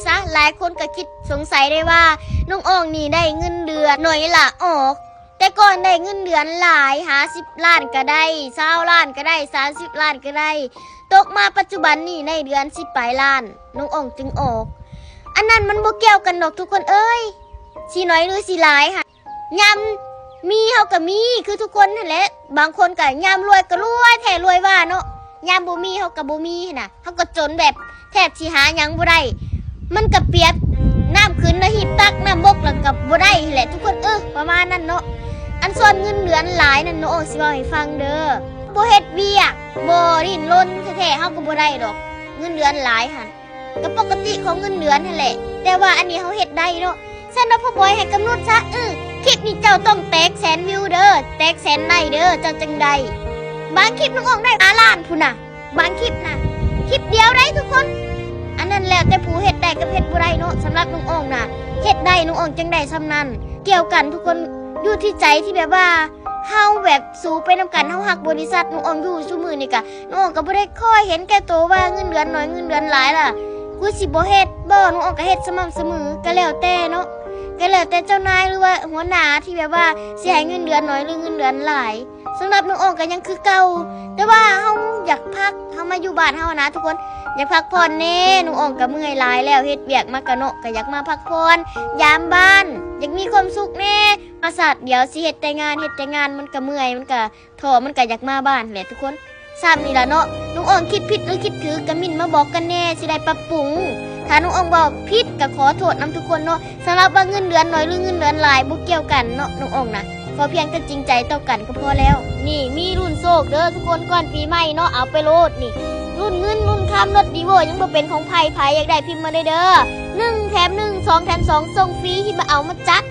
ຊະ ຫຼາຍຄົນກໍຄິດສົງໄສໄດ້ວ່າ ນ້ອງອອງນີ້ໄດ້ເງິນເດືອນໜ້ອຍລະອອກ ແຕ່ກ່ອນໄດ້ເງິນເດືອນຫຼາຍ ຫ້າສິບລ້ານກໍໄດ້ ຊາວລ້ານກໍໄດ້ ສາມສິບລ້ານກໍໄດ້ ຕົກມາປັດຈຸບັນນີ້ໄດ້ເດືອນສິບປາຍລ້ານ ນ້ອງອອງຈຶ່ງອອກ. ອັນນັ້ນມັນບໍ່ກ່ຽວກັນດອກທຸກຄົນເອີຍ ຊິໜ້ອຍຫຼືຊິຫຼາຍຫັ້ນ ຍາມມີເຮົາກໍມີຄືທຸກຄົນຫັ້ນແຫຼະ ບາງຄົນກໍຍາມລວຍກໍລວຍແທ້ລວຍວ່າເນາະ ຍາມບໍ່ມີເຮົາກໍບໍ່ມີຫັ້ນນະ ເຮົາກໍຈົນແບບແທບຊິຫາຫຍັງບໍ່ໄດ້ ມັນກໍປຽບນ້ຳຂຶ້ນນະ ຮີບຕັກນ້ຳບົກແລ້ວກໍບໍ່ໄດ້ຫັ້ນແຫຼະທຸກຄົນ ເອີ ປະມານນັ້ນເນາະ. ອັນສ່ວນເງິນເດືອນຫຼາຍນັ້ນ ນ້ອງອອງຊິເວົ້າໃຫ້ຟັງເດີ ບໍ່ເຮັດວຽກ ບໍ່ດີ້ນລົນແທ້ໆ ເຮົາກໍບໍ່ໄດ້ດອກ ເງິນເດືອນຫຼາຍຫັ້ນ ກໍປົກກະຕິຂອງເງິນເດືອນຫັ້ນແຫຼະ ແຕ່ວ່າອັນນີ້ເຮົາເຮັດໄດ້ເນາະ. ຊັ້ນວ່າພໍ່ບອຍໃຫ້ກຳນົດຊະ ເອີ ຄລິບນີ້ເຈົ້າຕ້ອງແຕກແສນວິວເດີ ແຕກແສນໄລ້ເດີ ເຈົ້າຈຶ່ງໄດ້. ບາງຄລິບນ້ອງອອກໄດ້ຫ້າລ້ານພຸ້ນນະ ບາງຄລິບນະ ຄລິບດຽວໄດ໋ທຸກຄົນ. ອັນນັ້ນແລ້ວແຕ່ຜູ້ເຮັດໄດ້ກັບເຮັດບໍ່ໄດ້ເນາະ. ສຳລັບນ້ອງອອກນະ ເຮັດໄດ້ ນ້ອງອອກຈຶ່ງໄດ້ສ່ຳນັ້ນ ກ່ຽວກັນທຸກຄົນ ຢູ່ທີ່ໃຈທີ່ແບບວ່າ ເຮົາແບບສູ້ໄປນຳກັນ ເຮົາຮັກບໍລິສັດ ນ້ອງອອກຢູ່ຊຸມື້ນີ້ກະ ນ້ອງອອກກໍບໍ່ໄດ້ຄ່ອຍເຫັນແກ່ໂຕວ່າເງິນເດືອນໜ້ອຍເງິນເດືອນຫຼາຍລະ ຄືຊິບໍ່ເຮັດບໍ ນ້ອງອອກກໍເຮັດສະໝ່ຳສະເໝີ ກໍແລ້ວແຕ່ເນາະ ກໍແລ້ວແຕ່ເຈົ້ານາຍ ຫຼືວ່າຫົວໜ້າທີ່ແບບວ່າຊິໃຫ້ເງິນເດືອນໜ້ອຍ ຫຼືເງິນເດືອນຫຼາຍ. ສຳລັບນ້ອງອອກກໍຍັງຄືເກົ່າ ແຕ່ວ່າເຮົາຢາກພັກ ເຮົາມາຢູ່ບ້ານເຮົານະທຸກຄົນ ຢາກພັກຜ່ອນແດ່. ນ້ອງອອກກໍເມື່ອຍຫຼາຍແລ້ວ ເຮັດວຽກມາກະເນາະ ກໍຢາກມາພັກຜ່ອນ ຢາມບ້ານ ຢາກມີຄວາມສຸກແດ່. ມາຊາດດຽວຊິເຮັດແຕ່ງານ ເຮັດແຕ່ງານ ມັນກະເມື່ອຍ ມັນກະທໍ້ ມັນກະຢາກມາບ້ານແຫຼະທຸກຄົນ. ສ່ຳນີ້ລະເນາະ ນ້ອງອອກຄິດຜິດຫຼືຄິດຖືກ ກະເມັ້ນມາບອກກັນແດ່ ຊິໄດ້ປັບປຸງ. ຖ້ານ້ອງອອກເວົ້າຜິດກະຂໍໂທດນຳທຸກຄົນເນາະ. ສຳລັບວ່າເງິນເດືອນໜ້ອຍ ຫຼືເງິນເດືອນຫຼາຍ ບໍ່ກ່ຽວກັນເນາະ ນ້ອງອອກນະ ຂໍພຽງແຕ່ຈິງໃຈຕໍ່ກັນກໍພໍແລ້ວ. ນີ້ມີລຸ້ນໂຊກເດີທຸກຄົນ ກ່ອນປີໃໝ່ເນາະ ເອົາໄປໂລດນີ້ ລຸ້ນເງິນ ລຸ້ນຄຳ ລົດ Vivo ຍັງບໍ່ເປັນຂອງໃຜ ໃຜຢາກໄດ້ພິມມາເລີຍເດີ ໜຶ່ງແຖມໜຶ່ງ ສອງແຖມສອງ ສົ່ງຟຣີ ທີ່ມາເອົາມາຈັດ